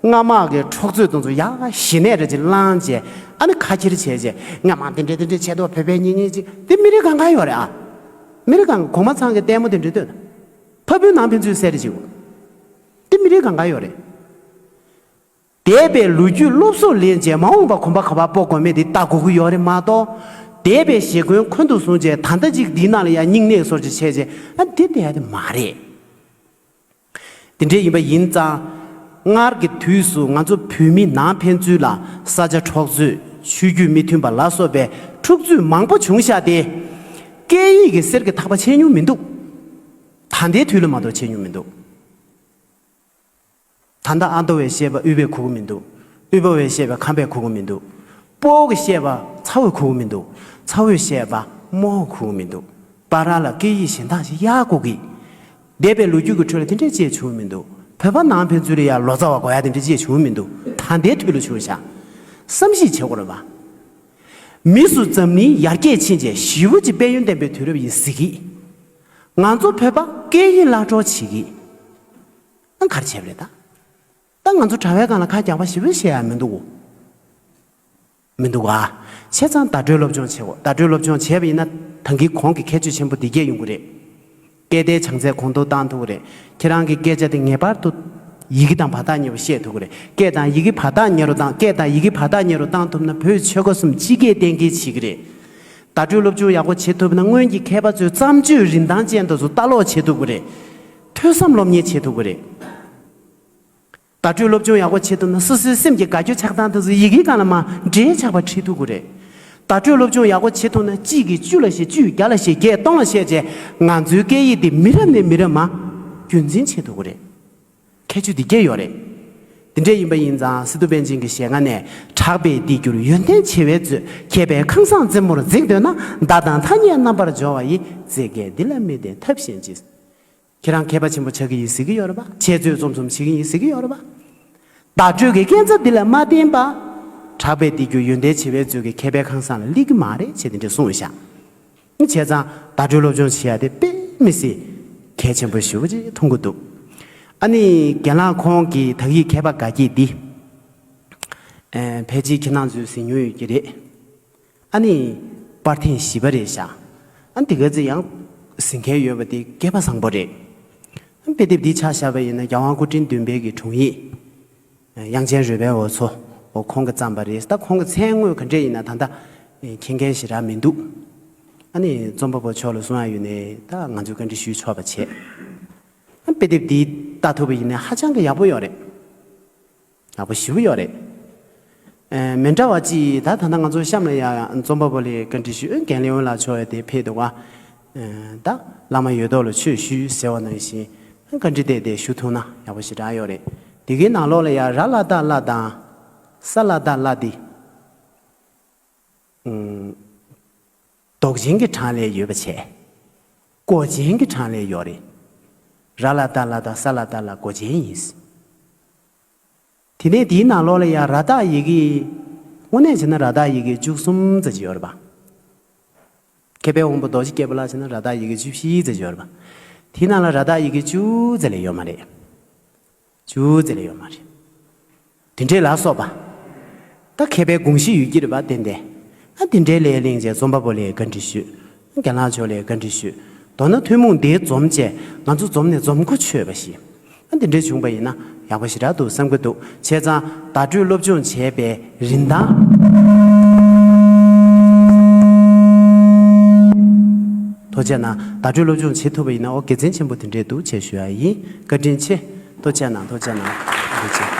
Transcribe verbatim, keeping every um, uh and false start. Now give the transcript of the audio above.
སྔ་མ་གི་འཕྲོག་རྩོད་དེ་ཚོ་ཡ་གཞི་ནས་རེ་ཅིག་བླངས་བྱས། ཨ་ནི་ཁ་འཁྱེར་བྱས་བྱས། སྔ་མ་དེ་འདྲས་དེ་འདྲས་བྱས་འདུག་བོད་པའི་གཉེན་ཉེ་ཅིག་དེ་མི་རིགས་གང་ག་ཡོད་རེད་ཨ། མི་རིགས་གང་ག་གོང་མ་ཚང་གི་ལྟད་མོ་དེ་འདྲས་སྟོན། ཕ་བུའི་ནང་ཕན་ཚུན་བསད་རེ་བྱེད་དགོས། དེ་མི་རིགས་གང་ག་ཡོད་རེད། འདས་པའི་ལོ་རྒྱུས་སློབ་གསོ་ལེན་བྱས་མ་འོངས་པ་གོམ་པ་ག་པར་སྤོ་དགོས་མེད་དེ་ལྟ་དགོས་ཀྱི་ཡོད་རེད་མ་གཏོགས། འདས་པའི་ཞེ་འཁོན་འཁོན་དུ་བཟུང་བྱས་ད་ལྟ་ཅིག་འདིའི་ནང་ལ་ཡང་སྙིང་ནད་སོར་ཅིག་བྱས་བྱས་ཨ་འདི་བསྡད་ཡ་དེ་མ་རེད། དེ་འདྲས་ཡིན་པ་ཡིན་ཙང་། སྔར་གྱི་དུས་སུ་ང་ཚོ་བོད་མི་ནང་ཕན་ཚུན་ལ་ས་ཆ་འཕྲོག་རྩོད། ཆོས་བརྒྱུད་མི་མཐུན་པ་ལ་སོགས་པའི་འཁྲུག་རྩོད་མང་པོ་བྱུང་ཤག་སྟེ། སྐད་ཡིག་གི་གསེར་གྱི་ཐག་པ་ཆད་མྱོང་མི་འདུག་ད་ལྟའི་དུས་ལ་མ་གཏོགས་ཆད་མྱོང་མི་འདུག་ད་ལྟ་ཨ་མདོ་བས་བཤད་པ་དབུས་པས་གོ་གི་མི་འདུག་དབུས་པ་བས་བཤད་པ་ཁམས་པས་གོ་གི་མི་འདུག་སྤོ་བོ་གིས་བཤད་པ་ཚ་བོས་གོ་གི་མི་འདུག་ཚ་བོས་བཤད་པ་རྨོ་བོས་གོ་གི་མི་འདུག་བར་ལ་སྐད་ཡིག་གཞན་དག་ཞིག་ཡར་གོ་གི། འདས་པའི་ལོ་རྒྱུས་ཀྱི་ཁྲོད་ལ་དེ་འདྲས་ཅིག་བྱུང་མི་འདུག་བོད་པ་ནང་ཕན་ཚུན་ལ་ཡང་ལོ་ཙཱ་བ་དགོས་ཡ་དེ་འདྲས་ཅིག་བྱུང་མི་འདུག་ད་ལྟའི་དུས་ལ་བྱུང་ཤག་བསམ་གཞིག་བྱེད་དགོས་རེད་པ། མི་སུ་འཛམ་གླིང་ཡར་རྒྱས་ཕྱིན་བྱས་ཞི་བ་གཅིག་དཔལ་ཡོན་ལྡན་པའི་དུས་རབས་ཡིན་ཟེར་གི། ང་ཚོ་བོད་པ་སྐད་ཡིག་བརླག་འགྲོ་བྱེད་གི། ཨ་ག་རེ་བྱས་པ་རེད་ད། ད་ང་ཚོ་གྲྭ་བའི་སྒང་ལ་ཁ་རྒྱག་པ་ཞེ་པོ་བཤད་ཡ་མི་འདུག་གོ། མི་འདུག་ག་བྱས་ཙང་བརྡ་སྤྲོད་སློབ་སྦྱོང་བྱེད་དགོས། བརྡ་སྤྲོད་སློབ་སྦྱོང་བྱས་པ་ཡིན་ན་ད་གིན་གོང་གི་ཁྱད་ཆོས་ཆེན་པོ་འདི་གས་ཡོང་གི་རེད། སྐད་བརྡའི་བྱང་ཚད་གོང་མཐོར་བཏང་ཐུབ་ཀྱི་རེད། ཁྱེད་རང་གི་སྐད་ཆ་དེ་ངེས་པར་དུ་ཡི་གེ་དང་བར་ཐག་ཉེ་བོ་བཤད་ཐུབ་ཀྱི་རེད། སྐད་དང་ཡི་གེ་བར་ཐག་ཉེ་རུ་བཏང་། སྐད་དང་ཡི་གེ་བར་ཐག་ཉེ་རུ་བཏང་ཐུབ་ན་བོད་ཆོལ་ཁ་གསུམ་སྤྱི་སྐད་གཏན་འཁེལ་བྱེད་ཀྱི་རེད། བརྡ་སྤྲོད་སློབ་སྦྱོང་ཡག་པོ་བྱེད་ཐུབ་ན་སྔོན་གྱི་མཁས་པ་ཚོའི་བརྩམས་ཆོས་རིན་ཐང་ཅན་དེ་ཚོ་ལྟ་ཀློག་བྱེད་ཐུབ་ཀྱི་རེད། ཐོས་བསམ་སློབ་གཉེར་བྱེད་ཐུབ་ཀྱི་རེད། བརྡ་སྤྲོད་སློབ་སྦྱོང་ཡག་པོ་བྱེད་ཐུབ་ན་སོ་སོའི་སེམས་ཀྱི་དགའ་སྐྱོ་ཆགས་སྡང་དེ་ཚོ་ཡི་གེའི་སྒང་ལ་མར་འགྲེལ་ཆགས་པ་ཁྲིད་ཐུབ་ཀྱི་རེད། བརྡ་སྤྲོད་སློབ་སྦྱོང་ཡག་པོ་བྱེད་ཐུབ་ན་གཅིག་གིས་བཅུ་ལ་བཤད། བཅུས་བརྒྱ་ལ་བཤད། བརྒྱས་སྟོང་ལ་བཤད་བྱས་ང་ཚོའི་སྐད་ཡིག་འདི་མི་རབས་ནས་མི་རབས་མར་རྒྱུན་འཛིན་བྱེད་ཐུབ་ཀྱི་རེད། ཁྱད་ཆོས་འདི་སྐྱེ་ཡོད་རེད། འདི་འདྲས་ཡིན་པ་ཡིན་ཙང་སི་ཏུ་པཎ་ཆེན་གྱི་ཞལ་སྔ་ནས། གྲགས་པས་འདི་གྱུར་ཡོན་ཏན་ཆེ་བའི་མཛོད། མཁས་པའི་ཁང་བཟང་རྩེ་མོར་འཛེགས་འདོད་ན། བརྡ་དང་ཐ་སྙད་རྣམ་པར་སྦྱོར་བ་ཡིས། མཛེས་སྐད་འདི་ལ་མི་ལྡན་ཐབས་གཞན་ཅི། ཁྱེད་རང་མཁས་པ་ཆེན་པོ་ཆགས་ཀྱི་ཡིན་ཟེར་གྱི་ཡོད་རེད་པ། འཆད་རྩོད་རྩོམ་གསུམ་བྱེད་ཀྱི་ཡིན་ཟེར་གྱི་ཡོད་རེད་པ། བརྡ་སྤྲོད་ཀྱི་སྐས་འཛེག་འདི་ལ་མ་བརྟེན་པ། གྲགས་པས་འདི་གྱུར་ཡོན་ཏན་ཆེ་བའི་མཛོད་ཀྱི་མཁས་པའི་ཁང་བཟང་ལ་སླེབས་ཀྱི་མ་རེད་ཅེས་དེ་འདྲ་གསུངས་ཤག་བྱས་ཙང་བརྡ་སྤྲོད་སློབ་སྦྱོང་བྱེད་ཡ་དེ་དཔེ་མི་སྲིད་གལ་ཆེན་པོ་ཞེ་པོ་ཅིག་མཐོང་གི་འདུག་ཨ་ནི་རྒན་ལགས་ཁོང་གི་དག་ཡིག་མཁས་པ་དགའ་སྐྱིད་འདི། ཨེ། ཕལ་ཆེར་ཁྱེད་རང་ཚོས་གཟིགས་མྱོང་ཡོད་ཀྱི་རེད། ཨ་ནི། པར་ཐེངས་བཞི་པ་རེད་ཤག་ཨ་འདི་ག་ཚོད་ཡང་གཟིགས་མཁན་ཡོད་པ་དེ་སྐལ་པ་བཟང་པོ་རེད། ཨ་དཔེ་དེབ་འདི་ཆ་བཞག་པ་ཡིན་ན་རྒྱལ་དབང་སྐུ་ཕྲེང་བདུན་པའི་གི་དྲུང་ཡིག་དབྱངས་ཅན་རོལ་པའི་འོ་མཚོ། འོ་ཁོང་གིས་བརྩམས་པ་རེད། ད་ཁོང་གི་མཚན་དངོས་ག་འདྲས་ཡིན་ན་ད་ལྟ་མཁྱེན་མཁན་ཞེ་དྲག་མི་འདུག་ཨ་ནི་རྩོམ་པ་པོ་མཆོག་ལ་གསུང་ཡ་ཡོད་ནའི་ད་ང་ཚོས་བཀའ་འདྲི་ཞུས་ཆོག་པ་བྱས། ཨ་དཔེ་དེབ་འདི་ལྟ་ཐུབ་པ་ཡིན་ན་ཧ་ཅང་གི་ཡག་པོ་ཡོད་རེད། ཡག་པོ་ཞེ་པོ་ཡོད་རེད། ཨེ། མི་འདྲ་བ་ཅིག་ད་ད་ལྟ་ང་ཚོ་གཤམ་ལ་ཡ་རྩོམ་པ་པོ་ལ་བཀའ་འདྲི་ཞུས། རྒན་ལེའུ་ལགས་མཆོག་ཡ་དེ་ཕེབས་འདུག་ག་ཨེ། ད་བླ་མ་ཡོད་དོ་ལ་ཆོས་ཞུས་ཟེར་བ་ནང་བཞིན་བཀའ་འདྲི་དེ་དེ་ཞུ་ཐུབ་ན་ཡག་པོ་ཞེ་དྲག་ཡོད་རེད། དེ་གའི་ནང་ལོགས་ལ་ཡ་ར་ལ་བཏགས་རླ་དང་། ས་ལ་བཏགས་སླ་དེ། ཨུམ། འདོགས་ཅན་གྱི་གྲངས་ལས་ཡོད་པ་བྱས། འགོག་ཅན་གྱི་གྲངས་ལས་ཡོད་རེད། ར་ལ་བཏགས་རླ་དང་ས་ལ་བཏགས་སླ་འགོག་ཅན་ཡིན། དེ་ནས་དེའི་ནང་ལོགས་ལ་ཡང་ར་བཏགས་ཡི་གེ། དངོས་གནས་བྱས་ན་ར་བཏགས་ཡི་གེ་བཅུ་གསུམ་ཙམ་ཅིག་ཡོད་རེད་པ། མཁས་པའི་དབང་པོ་རྡོ་རྗེ་རྒྱལ་པོ་ལ་བྱས་ན་ར་བཏགས་ཡི་གེ་བཅུ་བཞི་ཙམ་ཅིག་ཡོད་རེད་པ། དེའི་ནང་ལ་ར་བཏགས་ཡི་གེ་བཅུ་ཙམ་ལས་ཡོད་མ་རེད། བཅུ་ཙམ་ལས་ཡོད་མ་རེད། དེ་འདྲས་ལ་སོགས་པ། ད་མཁས་པའི་དགོངས་གཞི་ཡོད་ཀྱི་རེད་པ་ཏན་ཏན། ཨ་དེ་འདྲའི་ལས་གླེང་བྱས་རྩོམ་པ་པོ་ལ་བཀའ་འདྲི་ཞུས། རྒན་ལགས་མཆོག་ལ་བཀའ་འདྲི་ཞུས། མདོར་ན་ཐུན་མོང་འདི་འཛོམས་བྱས་ང་ཚོ་འཛོམས་ནས་འཛོམས་གོ་ཆོད་པ་ཞིག་ཨ་དེ་འདྲས་བྱུང་པ་ཡིན་ན་ཡག་པོ་ཞེ་དྲག་འདུག་བསམ་གྱི་འདུག་བྱས་ཙང་བརྡ་སྤྲོད་སློབ་སྦྱོང་བྱས་པའི་རིན་ཐང་། ཐུགས་རྗེ་གནང་། བརྡ་སྤྲོད་སློབ་སྦྱོང་བྱེད་ཐུབ་པ་ཡིན་ན་ཨོ་དགེ་མཚན་ཆེན་པོ་དེ་འདྲས་འདུག་ཅེས་ཞུ་ཡ་ཡིན། བཀའ་དྲིན་ཆེ། ཐུགས་རྗེ་གནང་། ཐུགས་རྗེ་གནང་། ཐུགས་རྗེ་ཆེ།